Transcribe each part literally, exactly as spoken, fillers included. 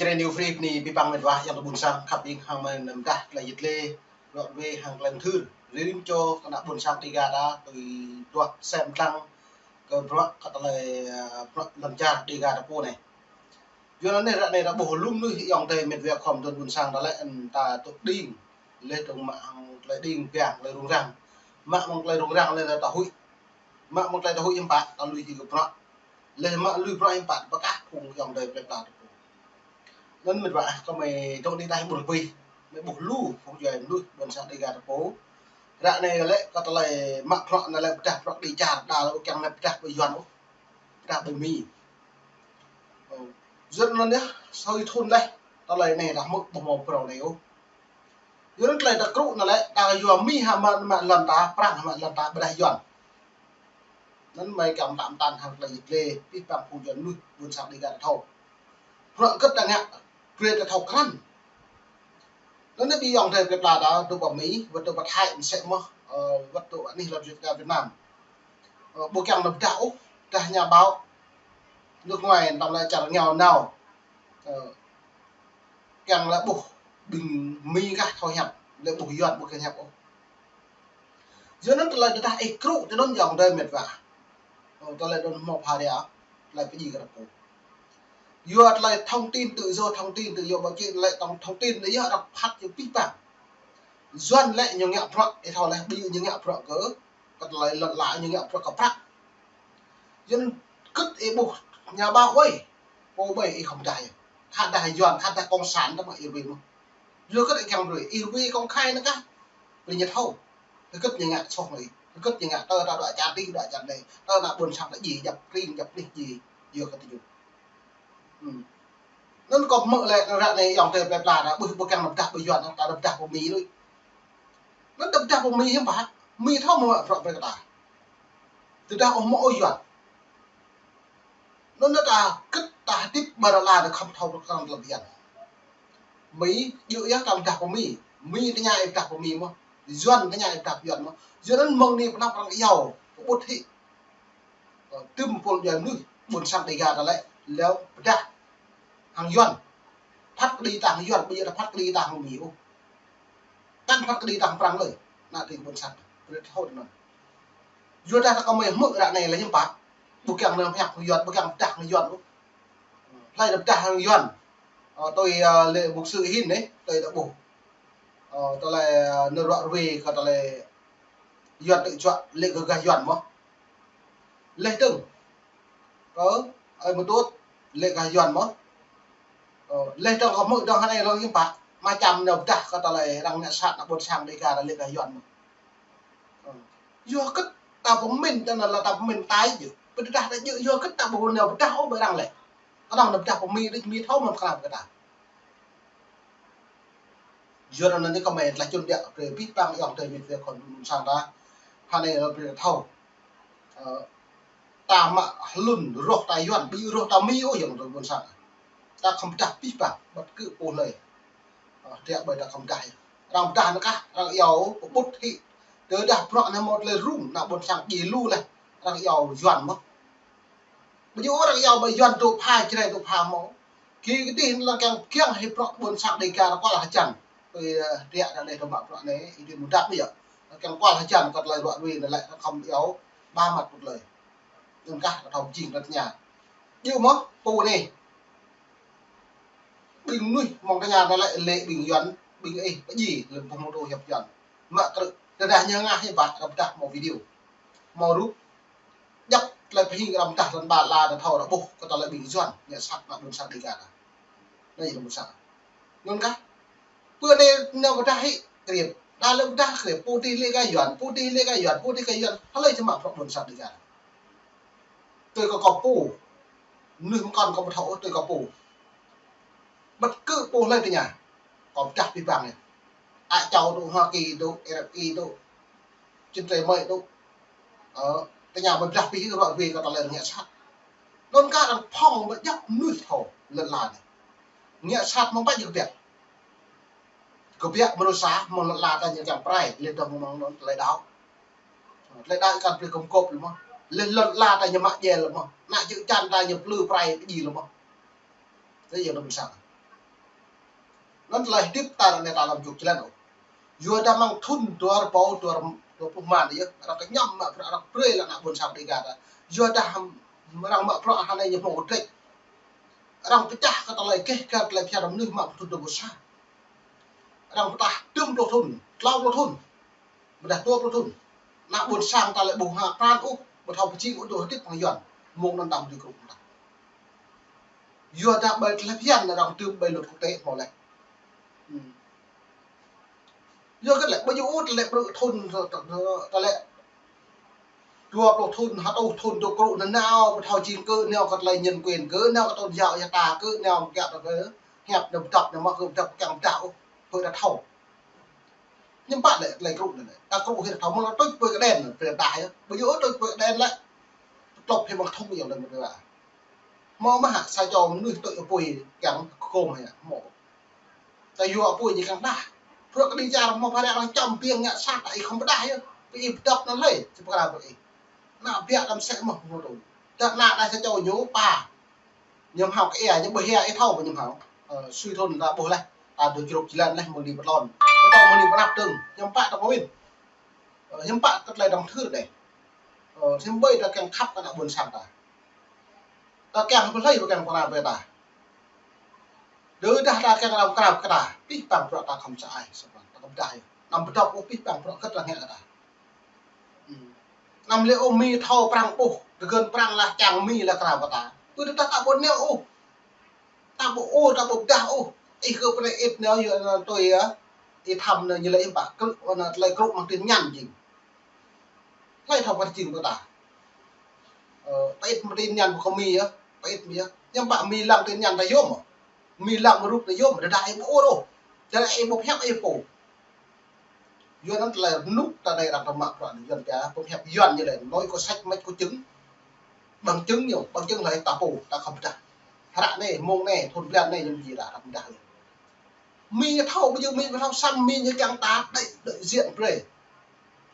Čre New Free bơni abih bang met wa ayŏng adơi ƀuôn sang khăp hing hăng mơ̆ng anăm dah tơlơi yit lĕ, rŏ rơwe hăng tơlơi mơthưr. Rĭm čô kơ ană ƀuôn sang Dega ta tui duah sem tlang kơ bruă kơ tơlơi, ơ, bruă lŏn čar Dega ta pô anai. Yua anŭn anai ră anai ta ƀuh lŏm mơnuih ayŏng adơi met wa khŏm adơi ƀuôn sang ta lĕ, ơ, ta tŭ đing. Lĕ tơ̆ng mă hăng tơlơi đing biă tơlơi rŭng răng. Mă mơ̆ng tơlơi rŭng răng lĕ ta huĭ. Mă mơ̆ng tơlơi ta huĭ hiư̆m pă, ta lui hĭ kơ bruă. Lĕ mă lui bruă hiư̆m pă, pơkah phung ayŏng adơi plơi pla ta pô. Anŭn met wa ah, kơ mơi dŏ anai ta ƀuh pih. Mơi ƀuh lu phung djuai mơnuih ƀuôn sang Dega ta pô. Ră anai lĕ kơ tơlơi mă bruă anŭn lĕ pơdah bruă đĭ čar, đa lĕ kiăng anŭn pơdah ƀơi Yuan ôh. Pơdah ƀơi Mi. Ơ. Yua anŭn yơh, sui thun leh, tơlơi anai ta hmư̆ ƀuh mơ̆ng phrâo anai ôh. Yua anŭn tơlơi ta krŭ anŭn lĕ, ta yua Mi hă mă, mă lŏn ta, Prăng hă mă lŏn ta, ƀôdah Yuan. Anŭn mơi kiăng pơtă pơtăn hăng tơlơi yit lĕ, abih bang phung djuai mơnuih ƀuôn sang Dega ta thâo. Bruă hơget ta ngă, brơi ta thâo krăn. Anŭn anai ƀing ayŏng adơi plơi pla ta, dŏ pơ Mi, wơ̆t dŏ pơ Thái, msĕ mơ̆n, ơ, wơ̆t dŏ anih lŏn Việt, Việt Nam. Ơ, ƀu kiăng anăm pơdah ôh, pơdah nhà báo nước ngoài, tơdah lĕ čar rơngiao nao. Ơ, kiăng lĕ ƀuh ƀing Mi kah thâo hiăp, lĕ ƀuh Yuan ƀu kiăng hiăp ôh. Yua anŭn tơlơi tơdah ih krŭ tui anŭn ayŏng adơi met wa. Ơ, tơlơi anŭn hmâo pha ria, tơlơi pơjing kơ ta pô. Yua tơlơi thông tin tự do, thông tin tự do báo chí, tơlơi thông, thông tin anŭn yơh arăng phat yơh abih bang. Yuan lĕ ñu ngă bruă, ih thâo lĕ, ƀu djơ̆ ñu ngă bruă kơ, kơ tơlơi lŏn ala, ñu ngă bruă kơ prăk. Yua anŭn hơget ih ƀuh nhà báo ơi, pô ƀai ih khŏm dah yơh. Khă dah Yuan, khă dah cộng sản ta mă ih rơwe mơ̆n. Yua hơget ih kiăng rơwe, ih rơwe công khai anŭn kah. Brơi ñu thâo. Hơget ñu ngă soh mơ̆ng ih. Hơget ñu ngă tơl ta dŏ čar adih, dŏ čar anai. Tơl ană ƀuôn sang ta djai, djăp tring, djăp anih djai. Yua kơ tơjuh. Hm. Anŭn kâo hmư̆ lĕ ră anai ayŏng adơi plơi pla ta, ƀu, ƀu kiăng anăm pơdah ƀơi Yuan, ta anăm pơdah pơ Mi lui. Anŭn ta pơdah pơ Mi hiư̆m pă, Mi thâo mă bruă brơi kơ ta. Tơdah ôh mơ̆ ôh Yuan. Anŭn ta hơget ta hơdip ƀơi lŏn ala ta khŏm thâo bruă krăn tơlơi bơyan. Mi, djơ̆ yơh ta pơdah pơ Mi. Mi tơña ih pơdah pơ Mi mơ̆n. Yuan tơña ih pơdah pơ Yuan mơ̆n. Yua anŭn mơ̆ng anai pơ anăp arăng iâu, pơƀut hĭ. Ơ, tơm pôl djuai mơnuih, ƀuôn sang Dega ta lĕ, lĕ pơdah hăng Yuan. Phat kơđi ta hăng Yuan, ƀu djơ̆ ta phat kơđi ta hăng Mi ôh. Tăng phat kơđi ta hăng Prăng lơi. Ană tring ƀuôn sang, brơi thâo anŭn. Yua dah ta kơ mơi hmư̆ ră anai lĕ hiư̆m pă. Ƀu kiăng anăm hiăp hăng Yuan, ƀu kiăng pơdah hăng Yuan ôh. Hlơi anăm pơdah hăng Yuan. Ơ, tui, ơ, lĕ mục sư hin anai, tui ta ƀuh. Ơ, tơlơi, ơ, anŭn ră rơwe kơ tơlơi Yuan tơjuă lĕ gah Yuan mơ̆n. Leh dơ̆ng. Ơ, ơi mơtut, lĕ gah Yuan mơ̆n. Ơ, leh dơ̆ng kơ hmư̆ dơ̆ng hơnai lŏ hiư̆m pă. Mă čăm anŭn pơdah kơ tơlơi arăng ngă sat ană ƀuôn sang Dega ta lĕ gah Yuan mơ̆n. Ơ. Yua hơget ta pơmĭn, ta anŭn lĕ ta pơmĭn tai djơ̆. Pơdah ta djơ̆, yua hơget ta ƀu anŭn pơdah ôh ƀơi arăng lĕ. Kơnơ̆ng anŭn pơdah pơ Mi đôč, Mi thâo mă pơkra kơ ta. Yua anŭn anai kơ mơi tơlơi čun biă brơi abih bang ayŏng adơi met wa khŏm adơi ƀuôn sang ta. Hơnai lĕ brơi ta thâo. Ơ, ta mă hlŭn rŏh ta Yuan, ƀu djơ̆ rŏh ta Mi ôh ayŏng adơi ƀuôn sang. Ta khŏm pơdah abih bang, bất cứ pô hlơi. Ơ, tơdah ƀơi ta khŏm pơdah. Arăng pơdah anŭn kah, arăng iâu pơƀut hĭ. Tơdah bruă anai hmâo tơlơi rŭng, ană ƀuôn sang djai lu leh. Arăng iâu Yuan mơ̆n. Ƀu djơ̆ arăng iâu ƀơi Yuan dŏ pha, Jrai dŏ pha mơ̆n. Kơ kơdih lăng kiăng kiăng hĭ bruă ƀuôn sang Dega ta kual hơjăn. Tui, ơ, tơdah ta lĕ ta mă bruă anai, ih tui mơ̆ng dap ƀu djơ̆. Lăng kiăng kual hơjăn kơ tơlơi ră rơwe anŭn lĕ, ta khŏm iâu ba măt pŭt lơi. Anŭn kah ta thâo jing ta tơña. Djơ̆ mơ̆n, pô anai. Ƀing mơnuih mơ̆ng tơña anŭn lĕ, lĕ ƀing Yuan, ƀing ih pơjing, lĕ ƀu hmâo tŭ hiăp Yuan. Mă krư̆, tơdah ñu ngă hiư̆m pă, ta pơdah hmâo video. Hmâo rup. Djăp tơlơi pơhing arăng pơdah lŏn ba la ta thâo ta ƀuh, kơ tơlơi ƀing Yuan ngă sat ană ƀuôn sang Dega ta. Anai yơh ƀuôn sang. Anŭn kah. Pơ anai nao pơdah hĭ kriê. Đa lĕ pơdah kriê, pô dih lĕ gah Yuan, pô dih lĕ gah Yuan, pô dih gah Yuan. Hlơi či mă bruă ƀuôn sang Dega ta. Tui kơ kâo pô. Mơnuih mơkŏn kâo ƀu thâo ôh, tui kâo pô. Bất cứ pô hlơi tơña. Kâo pơdah abih bang anai. Á Châu dŏ, Hoa Kỳ dŏ, R F I dŏ. Čin Trai Mơi dŏ. Ơ, tơña ƀơi pơdah abih ră rơwe kơ tơlơi ngă sat. Anŭn kah arăng phŏng ƀơi djăp mơnuih thâo lŏn ala anai. Ngă sat mơ̆ng pă djơ̆ kơbiă. Kơbiă mơnuih sa, mơ̆ng lŏn ala ta ñu kiăng pơrai, leh dơ̆ng mơ̆ng anŭn tơlơi đaŏ. Tơlơi đaŏ kăn plư kơm kôp lĕ mơ̆n. Leh lŏn ala ta ñu mă djel lĕ mơ̆n. Ană čư̆ čan ta ñu plư pơrai pơjing lĕ mơ̆n. Tui yơh ană ƀuôn sang. Anŭn tơlơi hơdip ta ră anai ta lăm juk jơlan ôh. Yua dah mơ̆ng thŭn dua rơbâo dua pluh rơma anai yơh, arăng kơñăm mă bruă, arăng brơi lă ană ƀôn sang Dega ta. Yua dah arăng mă bruă hơnai ñu hmâo kơdrĕč. Arăng pơčah kơ tơlơi gêh găl tơlơi phiăn mơnuih mă thŭn dua rơbâo sa. Arăng pơtah dŭm pluh thŭn, klâo pluh thŭn, ƀôdah dua pluh thŭn. Ană ƀôn sang ta lĕ ƀu hă pran ôh, ƀu thâo pơjing ôh, dŏ hơdip hăng Yuan. Mơ̆ng anŭn ta ƀu dưi krŭ ta. Yua dah ƀơi tơlơi phiăn arăng dŭm ƀơi luật quốc tế hmâo laih. Hmm. Yua kơ lĕ ƀu djơ̆ ôh tơlơi brơi thŭn, tơlơi dua pluh thŭn, ha rơtuh thŭn dŏ krŭ nanao, ƀu thâo jing kơ nao kơ tơlơi nhân quyền, kơ nao kơ tôn giáo ya ta, kơ nao kiăng ta kơ hiăp nao pơdŏp, nao mă kơ pơdŏp kiăng pơdah ôh, hơi ta thâo. Hiư̆m pă lĕ tơlơi krŭ anai lĕ. Ta krŭ hơi ta thâo, mơ̆ng ta tuč ƀơi kơđen, ƀơi ta yơh. Ƀu djơ̆ ôh tuč ƀơi kơđen lĕ. Tlŏp hơi mơ̆ng thŭng yơh lĕ mơ̆. Hmâo mơ̆ hă sa čô mơnuih tui apui kiăng kơkôm hă, hmâo. Ta yua apui ñu kiăng pơdah. Bruă kơđi čar hmâo phara arăng čăm ƀing ngă sat ta ih khŏm pơdah yơh. Pơ ih pơdŏp anŭn lĕ, či pơkra pơ ih. Ană biă đăm sĕ mơ̆ hmâo tui. Dah ană đah sa čô ñu pă. Ñu hmâo kơ ia, ñu ƀu hia ih thâo ƀu ñu hmâo. Ơ, sui thŭn ta ƀuh laih. Ta dŏ jrôk jơlan laih mơ̆ng anai pơ tlôn. Pơtô mơ̆ng anai pơ anăp dơ̆ng. Hiư̆m pă ta ƀu wĭt. Ơ, hiư̆m pă kơ tơlơi dŏng thưr đeh. Ơ, hiư̆m ƀơi ta kiăng khăp kơ ană ƀôn sang ta. Ta kiăng pơhlơi ƀu kiăng pơkra ƀơi ta. Đơ dah ta kiăng răm kra kơ ta, pih pang bruă ta khŏm sa ai, sa pang, ta khŏm dah yơh. Anăm pơdŏp ôh pih pang bruă kơ ta ngă kơ ta. Hmm. Anăm lĕ ôh Mi thâo Prăng ƀuh, tơgơ̆n Prăng lah čang Mi lah kra kơ ta. Ƀơi ta ta ƀu nao ôh. Ta ƀu ôh, ta ƀu pơdah ôh. Ih kơ pơnai ĭt nao yua anŭn tui yơh. Ih thăm nao ñu lĕ ih ƀă krŭ, anŭn tơlơi krŭ mơ̆ng tin nhắn jing. Hlơi thâo pơjing ƀơi ta. Ơ, pơĭt mơ̆ng tin nhắn kơ Mi yơh, pơĭt Mi yơh. Hiư̆m pă Mi lăng tin nhắn ta yôm. Mi lăng mơ̆ rup ta yôm, đơđa ih ƀu ôh ôh. Đơđa ih ƀu hiăp ih pô. Yua anŭn tơlơi rơnŭk ta anai arăng tơmă bruă anai Yuan pia, pơhiăp Yuan ñu lĕ nói có sách mách có chứng. Bằng chứng ñu, bằng chứng hlơi ta pô, ta khŏm pơdah. Hră anai, mông anai, thŭn blan anai, ñu či ta khŏm pơdah. Mi ñu thâo, ƀu djơ̆ Mi ƀu thâo săm Mi ñu kiăng ta đại, đại diện brơi.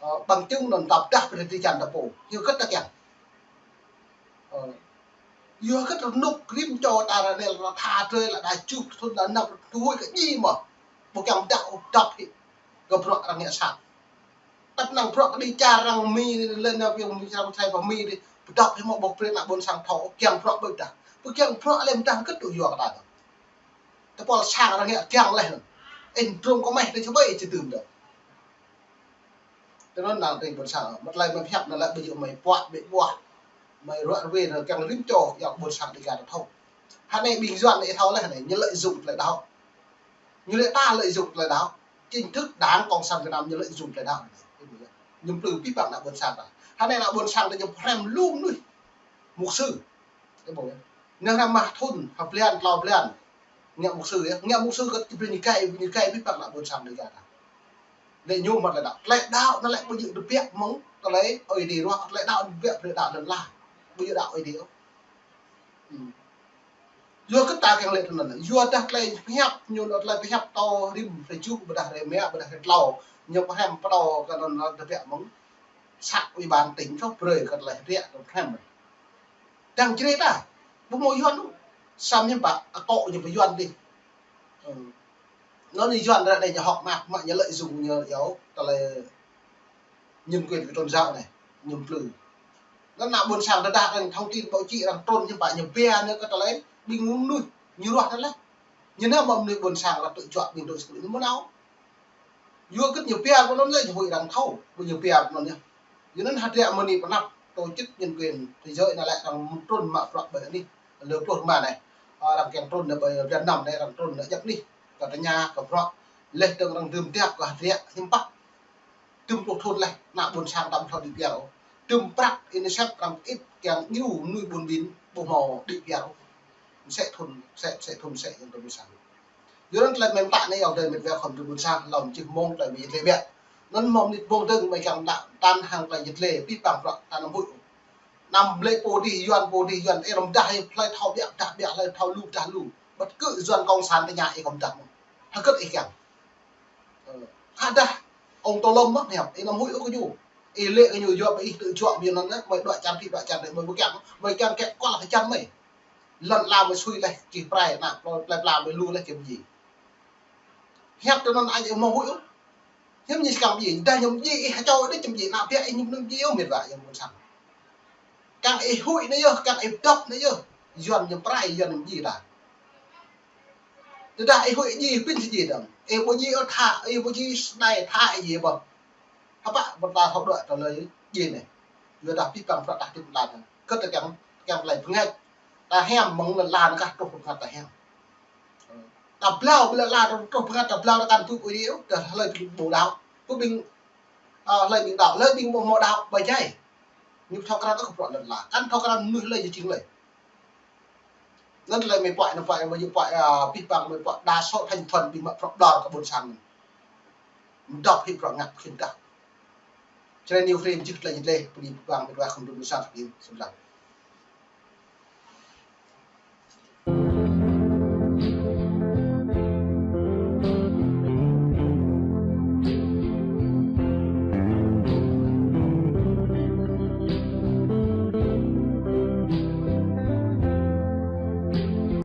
Ơ, bằng chứng anŭn ta pơdah brơi ti čan ta pô. Ñu kơ̆t ta kiăng. Ơ. Yua kơ rơnŭk rĭm čô ta ră anai lă tha drơi lă đa čuh thŭn lă năm tui kơ djai mơ̆. Ƀu kiăng pơdah ôh pơdŏp hĭ. Kơ bruă arăng ngă sat. Tăp năng bruă kơđi čar arăng Mi lĕ nao pioh Mi čar pơthai pơ Mi đĭ. Pơdŏp hĭ mơ̆ ƀu brơi ană ƀôn sang thâo kiăng bruă ƀơi pơdah. Ƀu kiăng bruă lĕ pơdah kơ̆t tŭ yua kơ ta. Tơpul sang arăng ngă kiăng laih. Ih drôm kơ meh tơ čơƀai či tơm đơ. Tơnŭn năng tring ƀôn sang, mă tơlơi mơi pơhiăp anŭn lĕ ƀu djơ̆ mơi puă ƀĕ ƀuah, mơi ruă rơwe anŭn kiăng rĭm čô yua ƀôn sang Dega ta thâo. Hơnai ƀing Yuan anai thâo laih hơnai, ñu lợi dụng tơlơi đaŏ. Ñu lĕ ta lợi dụng tơlơi đaŏ. Chính thức Đảng Cộng sản Việt Nam ñu lợi dụng tơlơi đaŏ. Ñu plư pih pang ană ƀôn sang ta. Hơnai ană ƀôn sang ta ñu pơhrăm lu mơnuih mục sư. Ih ƀuh yơh. Ñu hrăm mă thŭn, ha blan, klâo blan. Ngă mục sư yơh. Ngă mục sư kơ či brơi ñu gai, ñu gai pih pang ană ƀôn sang Dega ta. Lĕ ñu mă tơlơi đaŏ. Tơlơi đaŏ anŭn lĕ ƀu djơ̆ tơbiă mơ̆ng tơlơi Ơi Adai ruah, tơlơi đaŏ tơbiă brơi đaŏ lŏn ala. Ƀu djơ̆ đaŏ Ơi Adai ôh. Hmm. Yua kơ ta kiăng lĕ tơnŭn. Yua dah tơlơi pơhiăp ñu, tơlơi pơhiăp tơ rĭm hrơi juh, ƀôdah hrơi mă, ƀôdah hrơi klâo. Ñu pơhrăm pơtô kơ anŭn tơbiă mơ̆ng. Sat ủy ban tỉnh soh brơi kơ tơlơi hơdră tơlơi pơhrăm. Đang jre ta, ƀu hmâo Yuan ôh. Săm hiư̆m pă, akŏ ñu pơ Yuan đĭ. Ơ. Anŭn ñu Yuan ră anai ñu hŏk mă, mă ñu lợi dụng ñu yua tơlơi nhân quyền kơ tôn giáo anai, ñu plư. Anŭn ană ƀôn sang tơdah arăng thông tin báo chí arăng trŭn hiư̆m pă ñu pia ñu kơ tơlơi ƀing mơnuih ñu ruah anŭn laih. Ñu nao mơ̆ mơnuih ƀôn sang arăng tŭ juă ƀing tŭ sơkŭ ñu mơnao. Yua kơ ñu pia kơ anŭn lĕ ñu huĭ arăng thâo, ƀu ñu pia kơ anŭn yơh. Yua anŭn hơdră mơ̆ng anai pơ anăp tổ chức nhân quyền thế giới anŭn lĕ arăng trŭn mă bruă ƀơi anih, lơ pluh rơma anai. Arăng kiăng trŭn anai ƀơi Việt Nam anai arăng trŭn anai djăp anih. Kơ tơña kơ bruă. Laih dơ̆ng arăng dưm tiap kơ hơdră hiư̆m pă. Dŭm pluh thŭn laih, ană ƀôn sang ta ƀu thâo đĭ piar ôh. Dŭm prăk UNICEF arăng pơĭt kiăng ñu mơnuih ƀun ƀin ƀu hmâo đĭ piar ôh. Mơsĕ thŭn, mơsĕ, mơsĕ thŭn mơsĕ yang tơlơi ƀôn sang. Yua anŭn tơlơi mơ̆ng ta anai yua tơlơi mĕt wa khŏm tơlơi ƀôn sang, lŏm čih mơ̆ng tơlơi mơyit lĕ biă. Anŭn mơ̆ng mơnit mơ̆ng dơ̆ng mơi kiăng đa tan hăng tơlơi yit lĕ, pih pang bruă ta anăm huĭ. Anăm lĕ pô đĭ, Yuan pô đĭ, Yuan ih anăm dah ih, hlơi thâo biă dah biă, hlơi thâo lu dah lu. Bất cứ Yuan cộng sản tơña ih khŏm dah mơ̆n. Hơget ih kiăng. Ơ, hă dah, ông Tô Lâm mơ̆ hiăp, ih anăm huĭ ôh kơ ñu. Ih lĕ kơ ñu yua pơ ih tŭ juă ƀing anŭn, mơi đuaĭ čan phi, đuaĭ čan đĕ, mơi ƀu kiăng, mơi kiăng kĕ kual kơ čan mơi. Lŏn ala mơi sui laih, kih prai ană, plơi pla mơi lu laih kih ƀu djơ̆. Hiăp tơ anŭn ăh ih mơ̆ huĭ ôh. Hiư̆m ñu kiăng pơdjai, dah ñu pơdjai ih hơčâo đôč ñu pơdjai, ană ƀiă ih ñu pơnơ̆ng pơdjai ôh, mĕt wa ayŏng ƀôn sang. Kiăng ih huĭ anai yơh, kiăng ih pơdŏp anai yơh, Yuan ñu pơrai, Yuan ñu pơdjai ta. Tơdah ih huĭ djai, pĭn si djai dơ̆ng. Ih ƀu djai ôh tha, ih ƀu djai snei tha ih djai ƀơh. Hơpă ƀôn ta thâo đuaĭ tơlơi djai anai. Yua dah pĭ păng prăk tah tĭp ta anai. Kơ ta kiăng, kiăng tơlơi pơngač. Ta hiam mơ̆ng lŏn la anai kah truh pơngač ta hiam. Ta blao, ƀu lŏn la truh pơngač ta blao ta kăn pŭ pui riu, ta hlơi ƀing ƀu đaŏ. Pŭ ƀing, ơ, hlơi ƀing đaŏ, hlơi ƀing ƀu hmâo đaŏ, ƀai jai. Ñu thâo krăn kơ prăk lŏn la. Kăn thâo krăn mơnuih hlơi jing lơi. Anŭn tơlơi mơi pơhiăp, anŭn pơhiăp, mơi pơhiăp, ơ, pĭ păng mơi pơhiăp đa số thành phần ƀing mă prăk đor kơ ƀôn sang. Mơdŏp hĭ prăk ngă khĭn kah. Čơrơ̆ng ñu frame jih tơlơi jih lĕ, pơđĭ pơpăng mĕt wa khŏm dŭm sa kơ ƀing sum lăng.